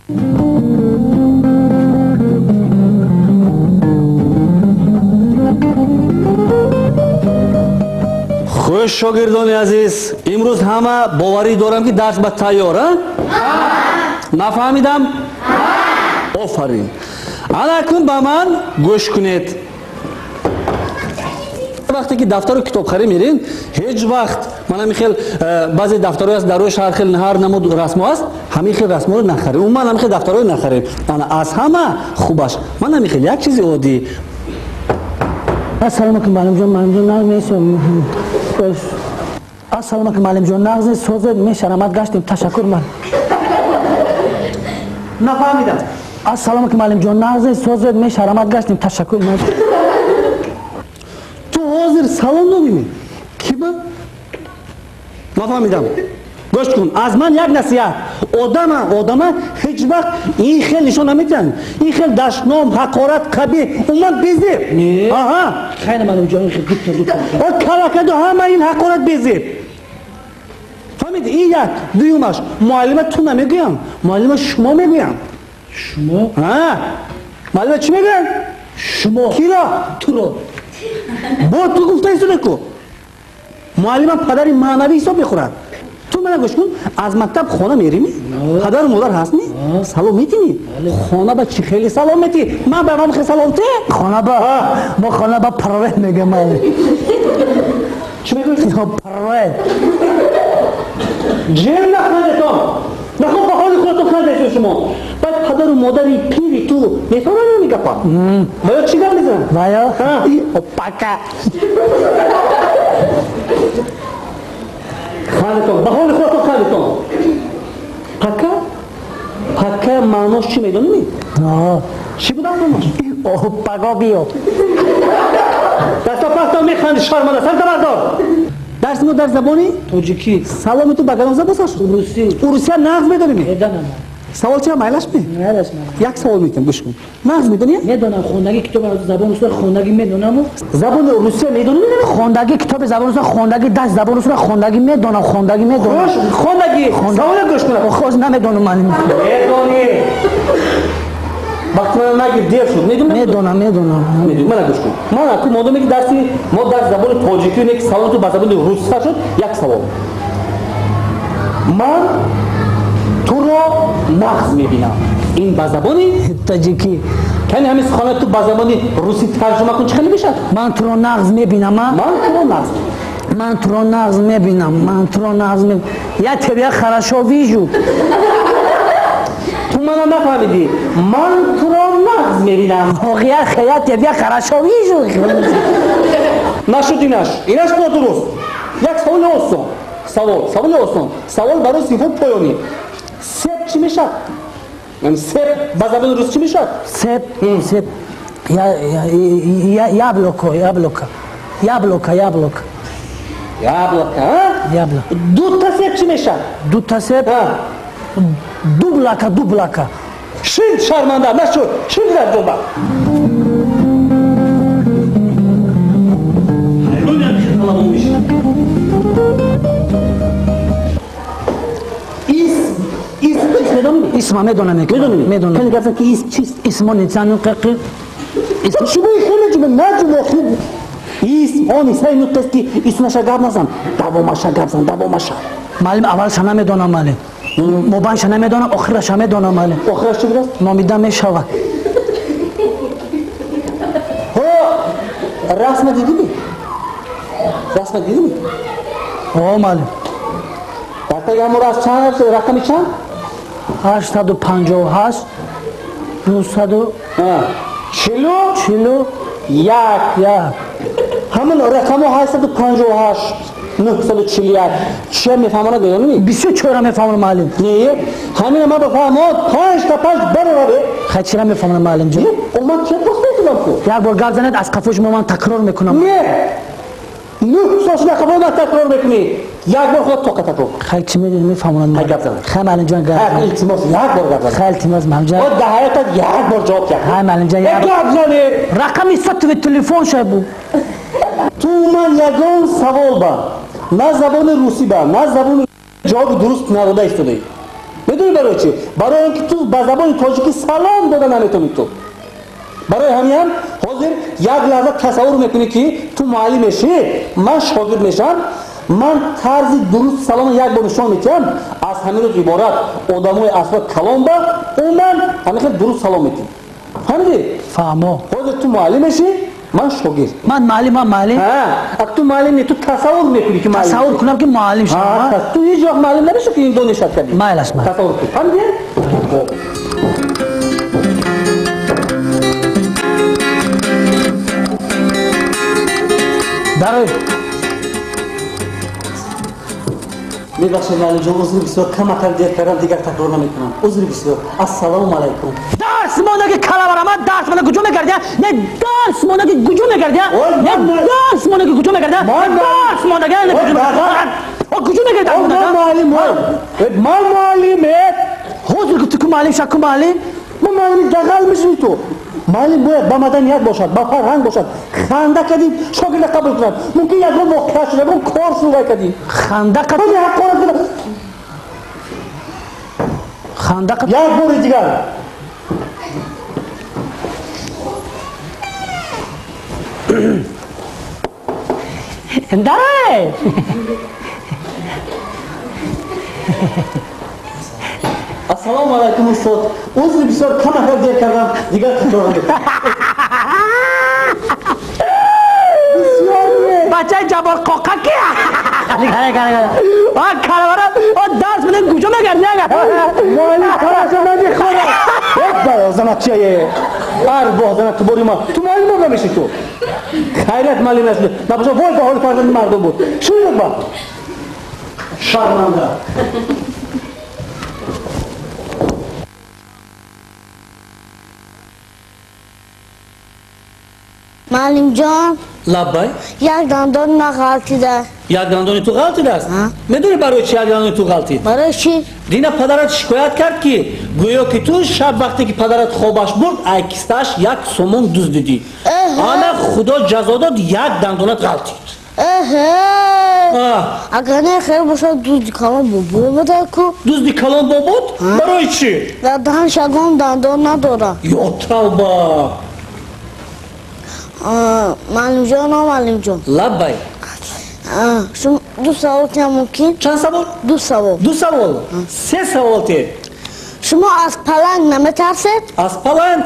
Хуш, шогирдони азиз, имрӯз ҳама боварӣ дорам, ки дарс ба тайёр, а? Нафаҳмидам? Офарин. Ана акнун ба ман гӯш кунед. Вақте ки дафтару китобхарӣ мерем, ҳеҷ вақт мана михел баъзе дафтарҳо аст, дар рӯи ҳар хел ҳар намуд расмҳо аст, ҳамин хел расмҳоро нахарем. Умуман ҳамин хел дафтарҳоро нахарем. Ана аз ҳама хубаш мана михел як чизи оддӣ. Ассалому алайкум, муаллимҷон, муаллимҷон, нағз нестем. Ассалому алайкум, муаллимҷон, нағз нест, созед, мешарамад гаштем, ташаккур ман. Нафаҳмидам. Ассалому алайкум, муаллимҷон, нағз нест, созед, мешарамад гаштем, ташаккур ман. Ту ҳозир салом додӣ? Ки ба? Нафаҳмидам. Гӯш кун, аз ман як насиҳат. Одама ҳеҷ вақт ин хел нишон намедиҳанд. Ин хел дашном, ҳақорат, қабеҳ, умуман безеб. Аҳа. Хайр, муаллимҷон, ин хел дута дута. Калакаду ҳама ин ҳақорат безеб. Фаҳмидӣ? Ин як. Дуюмаш, муаллима ту намегӯям, муаллима шумо мегӯям. Шумо? А? Муаллима чӣ мегӯям? Шумо. Киро? Туро. Бо ту гуфта истода ку. Муаллима падари маънавӣ ҳисоб мехӯрад. Ту мана гӯш кун, аз мактаб хона мерими? Падару модар ҳастми? Салом метини? Хона ба чӣ хеле салом метӣ? Ман ба ман хеле салом те? Хона ба мо хона ба привет мегӯям. Чӣ мегӯӣ? Привет. Ҷем нахандетон. Нахоҳ ба ҳоли худатон хандед шумо. Баъд падару модари пири ту мефаҳманд ин гапа? Ва ё чӣ гап мезананд? Ва ё опака. Хандетон, ба ҳоли худатон хандетон. Пака? Пака маънош чӣ медонӣ? Чӣ буда маънош? Паго биё. Даста пахта механди, шарманда, сарта бардор. Дарси мо дар забони тоҷикӣ. Саломи ту ба кадом забон сар шуд? Русӣ. Русия нағз медонӣ? Медонам. Савол чия, майлаш ме? Майлаш ман. Як савол метиҳам, гӯш кун. Нағз медонӣ? Медонам, хондагӣ китоби забони русия хондагӣ медонам. Забони русия медонӣ? Хондагӣ китоби забони русия хондагӣ, дарси забони русия хондагӣ медонам, хондагӣ медонам. Хуш, хондагӣ. Саволе гӯш кун. Хош намедонам ман. Медонӣ. Вақти мана нагир, дер шуд. Медонӣ? Медонам, медонам. Медонӣ, мана гӯш кун. Мана ку модоме ки дарси мо дар забони тоҷикӣ не ки саволи ту ба забони русӣ сар шуд, як савол. Ман туро нағз мебинам. Ин ба забони тоҷикӣ. Кани ҳамин суханро ту ба забони русӣ тарҷума кун, чӣ хеле мешавад? Ман туро нағз мебинам, а? Ман туро нағз. Ман туро нағз мебинам, ман туро нағз мебинам. Я тебя хорошо вижу. Ту мана нафаҳмидӣ. Ман туро нағз мебинам. Я тебя хорошо вижу. Нашуд инаш. Инаш нодуруст. Як саволи осон. Савол, саволи осон. Савол барои синфҳои поёнӣ. Себ чӣ мешавад? Себ ба забони рус чӣ мешавад? Себ, себ. Я яблоко, яблоко. Яблоко, яблоко. Яблоко, а? Яблоко. Дута себ чӣ мешавад? Дута себ? Дублака, дублака. Шин, шарманда, нашуд. Шин дар ҷоба. Исма медонам. Медонӣ? Медонам. Кани гап зан ки исм чист? Исмо нецану қақи. Шумо хеле ҷумла наҷумла хуб. Исм он исмаи нутқест ки исмаша гап назан, давомаша гап зан, давомаша. Муаллим, аввалша намедонам, муаллим. Мобайнша намедонам, охираша медонам, муаллим. Охираш чӣ будааст? Номида мешавад. Ҳо, расма дидӣ? Расма дидӣ? Ҳо, муаллим. Дар таги ҳамон расм чанд рақами чанд? 858, 900 чилу 41. Як. Ҳамон рақамҳо 858, 941. Чия мефаҳмонад, медонӣ? Бисёр чора мефаҳмонад, муаллим. Не, ҳамина ман бифаҳмон, 5 та 5 баробар. Хай, чира мефаҳмонад, муаллим ҷон? Ман чия пурсидам ку? Як бор гап занед, аз қафои шумо ман такрор мекунам. Не, 9 сол шуда қафо ман такрор мекунӣ. Як бор худ тоқат такрор. Хай, чӣ медонӣ, мефаҳмонад. Хай, гап занед. Хай, муаллим ҷон, гап занед. Илтимос, як бор гап занед. Хай, илтимос, муаллим ҷон. Дар ҳаётат як бор ҷавоб як. Хай, муаллим ҷон, як гап занед. Рақами сотовый телефон шай бу. Ту ман ягон савол ба на забони русӣ ба на забони ҷавоби дуруст надода истодаӣ. Медонӣ барои чӣ? Барои он ки ту ба забони тоҷикӣ салом дода наметавонӣ ту. Барои ҳамин ҳам ҳозир як лаҳза тасаввур мекунӣ ки ту муаллим мешӣ, ман шогирд мешавам, ман тарзи дуруст салома як бор нишон медиҳам, аз ҳамин рӯз иборат одамои асбоб калон ба умуман ҳамин хел дуруст салом медиҳем. Фаҳмидӣ? Фаҳмо. Ҳозир ту муаллим мешӣ, ман шогирд. Ман муаллим, ман муаллим. Ҳа, ту муаллим не, ту тасаввур мекунӣ ки муаллим. Тасаввур кунам ки муаллим шавам. Ту ҳеҷ вақт муаллим намешӣ ки ин донишат кардӣ. Майлаш ман. Тасаввур кун. Фаҳмидӣ? Дарой. Мебахшед муаллимҷон, узри бисёр, камакак дер кардам, дигар такрор намекунам. Узри бисёр. Ассалому алайкум. Дарс мондаги калаварама, дарс мондаги куҷо мегардя? Не дарс мондаги куҷо мегардя? Не дарс мондаги куҷо мегардя? Дарс мондаги не куҷо мегардя? О куҷо мегардя? Ман муаллим, ман муаллим. Ҳозир гуфтӣ ку муаллим ша, ку муаллим? Ман муаллими дағал мешавӣ ту. Муаллим бояд ба маданият бошад, ба фарҳанг бошад. Ханда кардӣ, шогирда қабул кунад. Мумкин ягон воқеа шуд, ягон кор шуд кардӣ. Ханда кардӣ? Ханда кардӣ? Як бори дигар. Дарай! Ассалому алайкум устод. Узри бисёр, камакак дер кардам, дигар такрор намекунам. Бачаи Ҷаббор қоқа ки? Калавара, дарс медиҳем, куҷо мегардӣ? Муаллим тараша намехонад. Барозаначае. Арвоҳ зана ту бори ма. Ту муаллим намешӣ ту. Хайрият муаллим нашуд. Набошад вой ба ҳоли фарзанди мардум буд. Шуд ба. Шарманда. Муаллимҷон. Лаббай. Як дандони ман ғалтида. Як дандони ту ғалтидааст? Медонӣ барои чӣ як дандони ту ғалтид? Барои чӣ? Дина падарат шикоят кард ки гӯё ки ту шаб вақте ки падарат хобаш бурд, ай кистааш як сомон дуздидӣ. Ана худо ҷазо дод, як дандонат ғалтид. Агар не хел бошад, дузди калон бобо буда ку. Дузди калон бобод? Барои чӣ? Дар даҳанш ягон дандон надорад. Ё тавба! Муаллимҷон, муаллимҷон. Лаббай. Ду савол тиям мумкин? Чанд савол? Ду савол. Ду савол? Се савол те. Шумо аз паланг наметарсед? Аз паланг?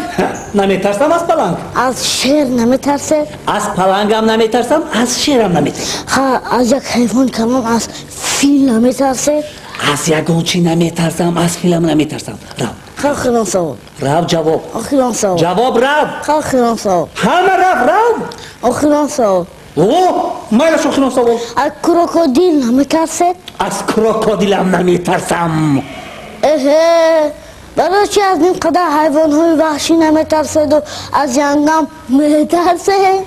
Наметарсам аз паланг. Аз шер наметарсед? Аз палангам наметарсам, аз шерам наметарсам. Ха, аз як ҳайвон калон, аз фил наметарсед? Аз ягон чӣ наметарсам, аз филам наметарсам. Рав. Охирон савол. Рав ҷавоб. Охирон савол. Ҷавоб рав. Охирон савол. Ҳама рав, рав. Охирон савол. О, майлаш охирон савол. Аз крокодил наметарсед? Аз крокодилам наметарсам. Эҳе, барои чӣ аз ин қадар ҳайвонҳои ваҳшӣ наметарседу аз янгам метарсед?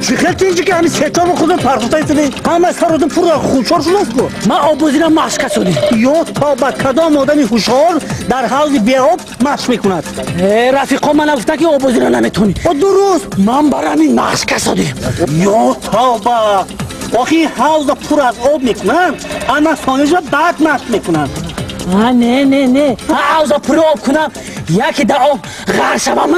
Чӣ хел тинҷи ки ҳамин сечору худо партофта истоди, ҳама сародим пурра хуншор шудааст ку. Ман обозира машқ касодим. Ё тоба, кадом одами ҳушёр дар ҳавзи беоб машқ мекунад? Э, рафиқо мана гуфтанд ки обозира наметонӣ. О, дуруст. Ман бар ҳамин машқ касодим. Ё тоба, охи ҳавза пур аз об мекунанд, ана сонижа баъд машқ мекунанд. Не, не, не, ҳавза пури об кунам, яке дар об ғарқ шавам.